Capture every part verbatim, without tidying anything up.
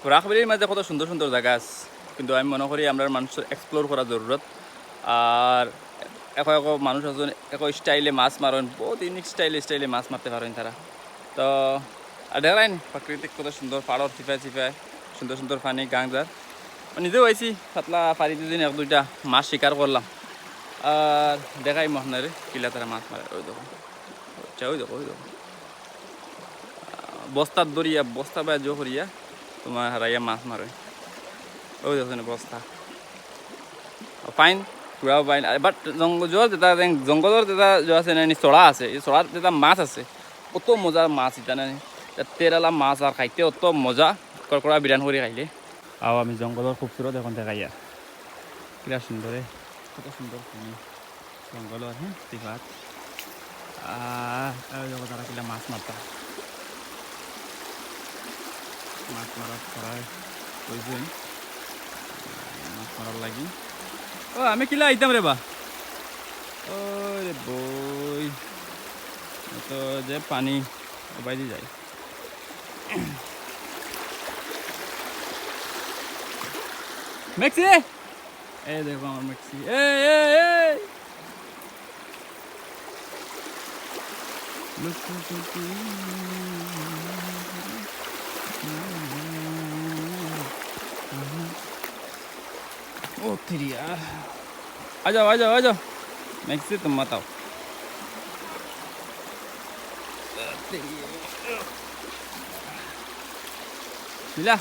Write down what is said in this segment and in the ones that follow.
বরাক ভ্যালির মাঝে কত সুন্দর সুন্দর জাগা আছে, কিন্তু আমি মনে করি আমরার মানুষর explore করা জরুরত। আর এক এক মানুষ আছইন, এক এক স্টাইলে মাছ মারইন, বহুত ইউনিক স্টাইলে স্টাইলে মাছ মারতে পারইন তারা। তো আর দেখরাইন প্রাকৃতিক কত সুন্দর পাড়র চিপায় চিপায় সুন্দর সুন্দর পানি, গাং যার। নিজেও আইছি পাতলা পাড়ি দুদিন এক দুইটা মাছ শিকার করলাম। আর দেখাইমু আপনারে কিলা তারা মাছ মারে। ওই দেখো, আচ্ছা, ওই দেখো, ওই দেখো। বস্তাত ধরিয়া, বস্তা বায় জো করিয়া তুমার হারাইয়া মাছ মারে। ওই দেখো বস্তা। Fine, পুরাও fine। But জঙ্গল, জো যেটা, জঙ্গলর যেটা জো আছে না, চড়া আছে, এই চড়ার যেটা মাছ আছে, অত মজার মাছ ইটা না, ইটা তেল আলা মাছ আর খাইতে অত মজা, কড়কড়া বিরান করি খাইলে। আও আমি জঙ্গলর খুবসুরত এখন দেখাইয়ার। কিলা সুন্দর, এ, কত সুন্দর পানি। জঙ্গলর, হ্যাঁ, চিপাত। আর, আর ওই দেখো তারা কিলা মাছ মারতা। মাছ মারার তারা প্রয়োজন। মাছ মারার লাগি। ও, আমি কিলা আইতাম রে বা। ও রে বই। তো যে পানি, ও বাইরে যাই। মেক্সি! এই দেখো আমার মেক্সি। এই, এই, এই! লুকু পুকু। ও তেরিয়া। आ जाओ, आ जाओ, आ जाओ। मेक्सी, तुम मत आओ। मिला?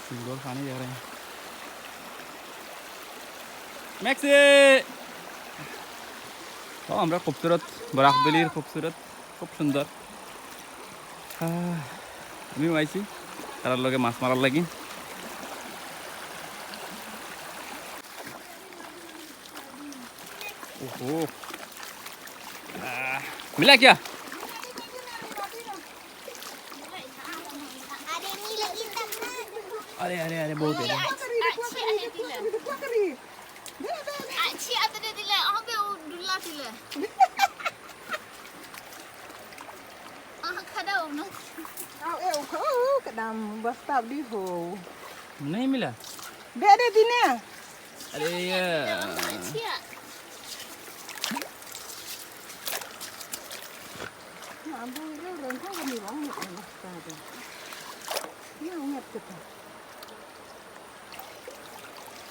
সুন্দর পানি দেখরাইন। মেক্সি! ও, আমরার খুবসুরত, বরাক ভ্যালির খুবসুরত, খুব সুন্দর। আহ, আমিও আইছি তারার লগে মাছ মারার লাগি। ওহো। আহ, मिला क्या? अरे, अरे, अरे, बहुत है। अच्छी आदत दिला, अबे वो डुल्ला दिला। आह, खड़ा हो ना। आओ, ए, उखो, ओ, कदम, बस्ता भी हो। नहीं मिला? दे दे दिने। अरे, ये। अच्छी है।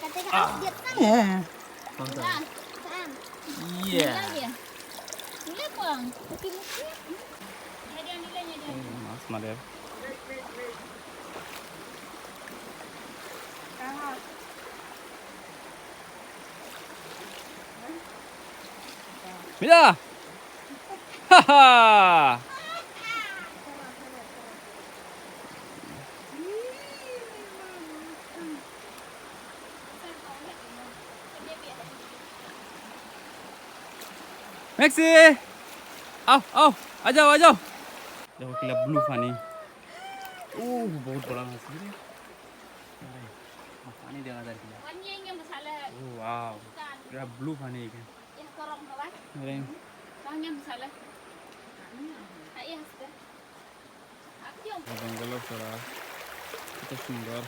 Kata ka, ah, biar kan? Ya. Mantap. Nah, kan? Iya. Nila ya? Nila, Bang. Kopi mesti. Nyadar, Nila, nyadar. Hmm, Mas Madar. Mira. Haha. মেক্সি! आओ, आओ, आ जाओ, आ जाओ। देखो किला ब्लू पानी। ओह, बहुत बड़ा मछली है। अरे, पानी देखा जा रहा है। ओ, वाओ। पूरा ब्लू पानी है। अरे। জঙ্গলর চড়া, কত সুন্দর।